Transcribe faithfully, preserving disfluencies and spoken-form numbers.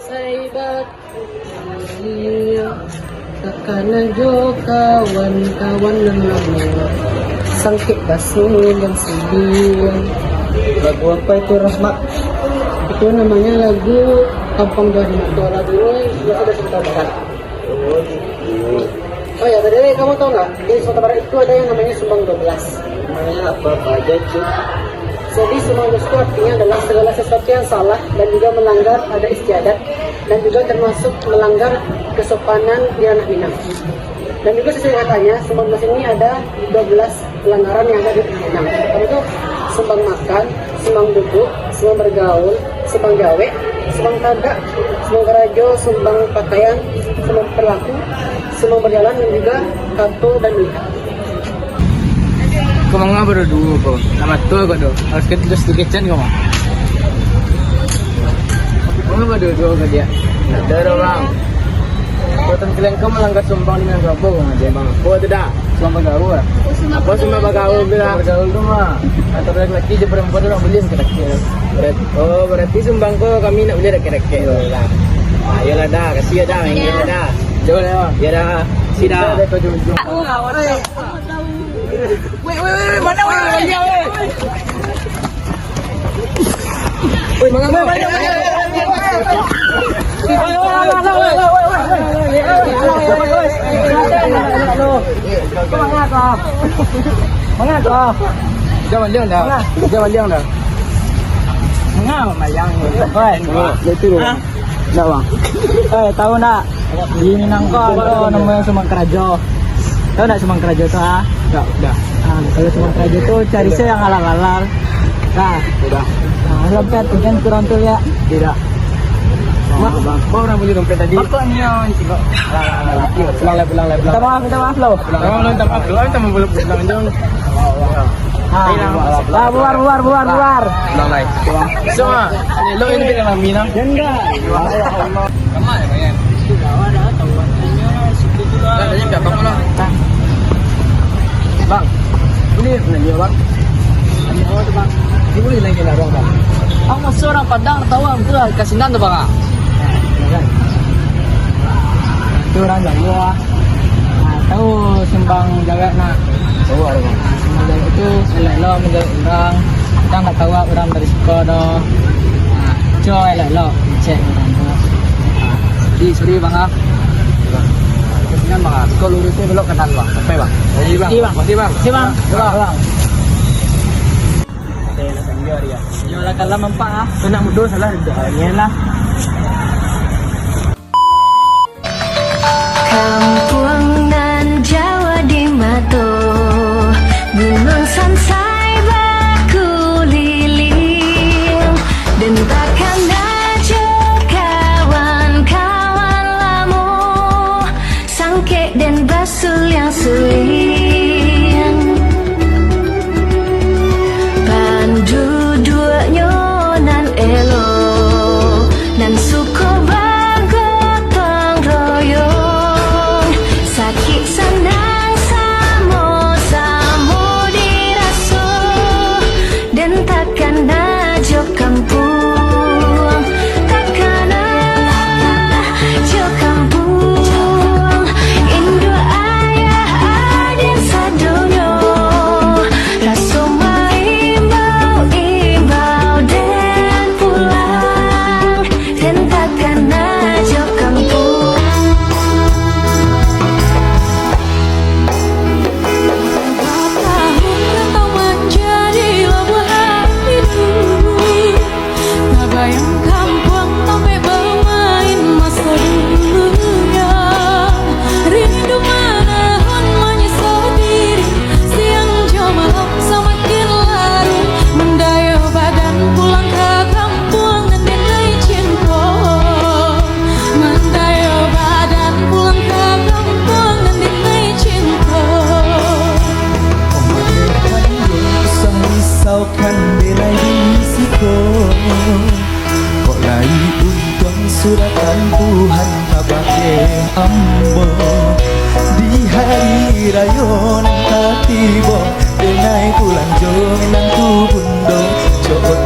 Sai bakuliah, takana jo kawan-kawan nan lamo, sangkek baso nan sadiah. Lagu apa itu, Rahmat? Itu namanya lagu Kampung Dua Lima. Lagu ini lagu dari Sumatera Barat. Oh, gitu. Oh ya, Bang Dewi, kamu tahu nggak, di Sumatera Barat itu ada yang namanya Sumbang Dua Belas. Namanya apa, apa aja itu? Jadi, Sumbang Dua Belas itu artinya adalah segala sesuatu yang salah dan juga melanggar adat istiadat, dan juga termasuk melanggar kesopanan di ranah Minang. Dan juga sesuai katanya, Sumbang Dua Belas ini ada dua belas pelanggaran yang ada di Minang. Pertama itu sumbang makan, sumbang duduk, sumbang bergaul, sumbang jawek, sumbang tagak, sumbang karajo, sumbang pakaian, sumbang perilaku, sumbang berjalan, dan juga kato dan melihat. Kau manga baru duo ko? Nak mato ko tu. Harus ka tidur sedikit can kau mah. Manga baru duo ko dia? Ada orang. Kau tengkeleng kau melanggar sumbang dengan apa kau ngaji, Bang? Kau tu dah. Sumbang bagaul lah. Apa sumbang bagaul tu lah? Bagaul tu mah antara laki-laki je, perempuan tu nak boleh ke laki. Berat-, oh, berarti sumbang ko kami nak boleh dakek-dakek lah. Ah, iyolah dah, kasih dah, main dah. Jauh dah. Ya dah. Sida. Weh, weh, weh, mana weh? Manga ko? Jangan liang dah. Jangan liang dah. Manga mayang ni? Oi. Betul. Ha? Ndak, Bang. Eh, tahu ndak? Di Minang ko ado namonyo sumbang karajo. Tahu ndak sumbang karajo tu, ha? Ndak, ndak. Ah, kalau sumbang karajo tu cari se yang alar-alar. Nah. Udah. Nah, dompet tu kan kurang tu, lihat. Tidak. Mak, mak orang beli dompet tadi. Mak, kok ni yang cik, kok? Alah, alah, alah. Pulang lah, pulang lah, pulang. Minta maaf, minta maaf lo. Pulang, pulang, minta maaf. Pulang, minta maaf, pulang, pulang. Ah, buar, buar, buar, buar. Pulang, lai. Pulang. So, ah, elok ini kita malam Minang. Ya, enggak. Ya Allah. Bang, ini nanya, Bang. Ini boleh nanya lah, Bang. Ang maso urang Padang tahu ang tu lah, ka sinan tu, Bang, ah. Ya kan? Tu urang Jawa, ah. Ah, tahu sumbang jawek nak. Tahu lah, Bang. Sumbang jawek tu elok-elok manjawek urang. Kadang ndak tahu urang dari siko doh. Ah, cubo elok-elok cek urang tu. Ah, sorry, sorry, Bang, ah. Bang. Ka sinan, Bang, ah. Siko lurus tu belok kanan, Bang. Sampai, Bang. Makasih, Bang. Makasih, Bang. Makasih, Bang. Bang. Bang. Iyolah, kalau mampak, ah. Anak mudo salah. Iyolah. Kampuang nan jauah di mato, gunuang sansai bakuliling, den takana jo kawan-kawan lamo, sangkek den basuliang-suliang. Panduduaknyo nan elok, nan suko bagotong royong, sakik sanang samo-samo diraso, den takana jo kampuang, takana jo kampuang, induak ayah aden sadonyo, raso maimbau-imbau den pulang, den takana jo kampuang. Batahun ka taman jadi labuah hati dulu. Tabayang kampuang tampek bamain maso dulunyo. Rindu manahun manyiso diri, siang jo malam samakin larut. Mandayo badan pulang ka kampuang nan dinai cinto. Mandayo badan pulang ka kampuang nan dinai cinto. Risau-risaukan dinai di siko. Kok lai untuang suratan Tuhan kabakeh ambo. Di hari rayo nan ka tibo, dinai pulang jo minantu bundo. Cowok